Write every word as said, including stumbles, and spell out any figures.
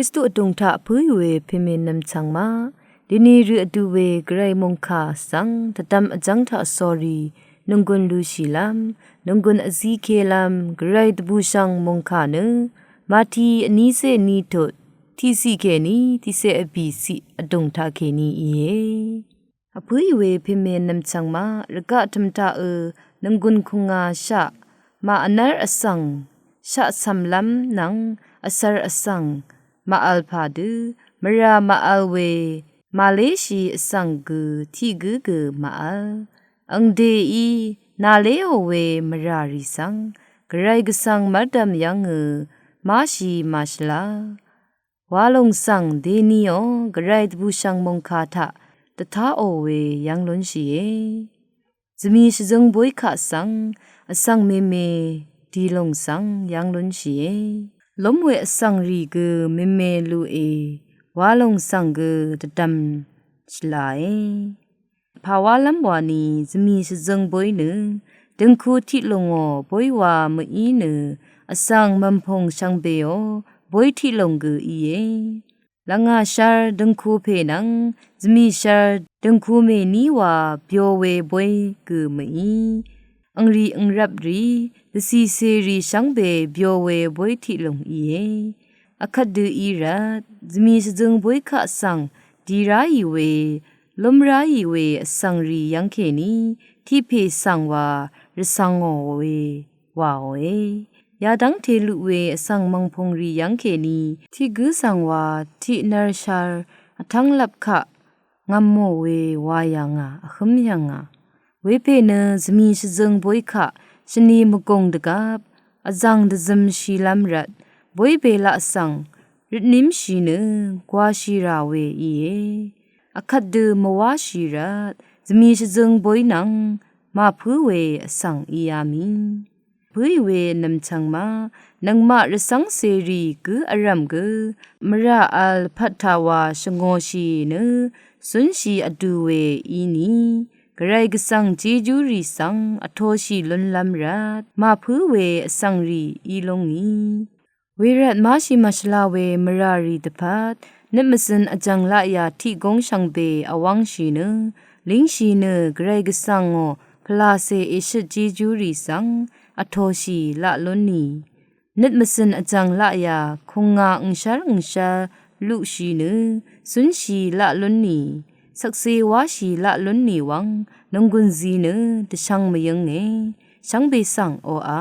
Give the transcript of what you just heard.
Kristu vdùng taq pǿì we pèmè nv̀mchv̀ng maq, dèni rø vdu we gvray mòngkà svng dvdvm vjv́ng taq sórí nònggùn lúshìlv́m, nònggùn vzíkelv́m gvray dvbùshv̀ng mòngkà nø, Mati vnícé vní tut, tiqciq kèní tiqcé vbìciq vdùng taq kèní íe. Vpǿì we pèmè nv̀mchv̀ng maq, rvgaq tø̀m taq ø, nònggùn kùngà shaq, màvnv́r vsv̀ng, shaq cv̀mlv́m nvng, vsvr vsv̀ng, màvl pà dø, mvrà màvl we, màléshì vsv̀ng gø, tiq gǿ gø màvl. Angdèí, nàléò we mvrà rì svng, gvray gvsvng mv́rdv̀m yv́ng ø, máshì màshvla. Wa lòng svng dèniò gvray dvbùshv̀ng mòngkà taq dvtáò we yv́ng lúnshìe. Zvmì shvzøng boykaq svng vsv̀ng mèmè dì lòng svng yv́ng lúnshìe. Lúm we vsv̀ng rì gø mèmè luqe, wa lòng svng gø dvdvm shvlae. Pàwálv́m wani zvmì shvzøng boy nø, døngku tiq lòngò boy wa mø̀í nø, vsv̀ng mv̀mpùng shvngbeò boy tiq lòng gø íe. Lvngà shvr døngku pè nvng, zvmì shvr døngku mèní wa byo we boy gø mø̀í. Angrì angrvp rì, dvcìcè rì shvngbe byo we boy tiq lòng íe. Vkvt dø í rvt, zvmì shvzøng boykaq svng, dì ráì we, lúm ráì we vsv̀ng rì yv́ng kèní, tiq pè svng wa, rvcv̀ngò we, wàòe. Yadv́ngte luq we vsv̀ng mv̀ngpùng rì yv́ng kèní, tiq gǿ svng wa, tiq nvr shvr, vtv́ng lvp kaq, ngv̀mò we wa yv̀ngà, vhǿm yv̀ngà. Wepè nø zvmì shvzøng boykaq, shvni mvgùng dvgvp, vzv̀ng dvzømshilv́m rvt, boy belaq svng, røtnímshì nø, gwāshì rà we íe. Vkvt dø mvwáshì rvt, zvmì shvzøng boy nvng, màpǿ we vsv̀ng íá mì. Pǿì we nv̀mchv̀ng maq, nøngmaq rvcv́ngcèrì gǿ vrv̀m gø, mvrà vl pvt taq wa shvngōshì nø, cúnshì vdu we íni, gvray gvsv̀ng jejúrì svng vtōshì lúnlv́m rvt, màpǿ we vsv̀ng rì í lúngì. Wervt máshì màshvla we mvrà rì dvpvt, nøt mvzøn vjv̀ng laqyà tiq góng shvngbe vwv́ngshì nø, língshì nø gvray gvsv̀ngò pvlàcè èshøt jejúrì svng, vtōshì laq lúnì. Nøt mvzøn vjv̀ng laqyà, kùngà angshv́r angshv́r luqshì nø, cúnshì laq lúnì, shvkse wáshì laq lúnì wvng, nònggùn zi nø, dvshvng mvyǿnge, shvngbe svng oqà.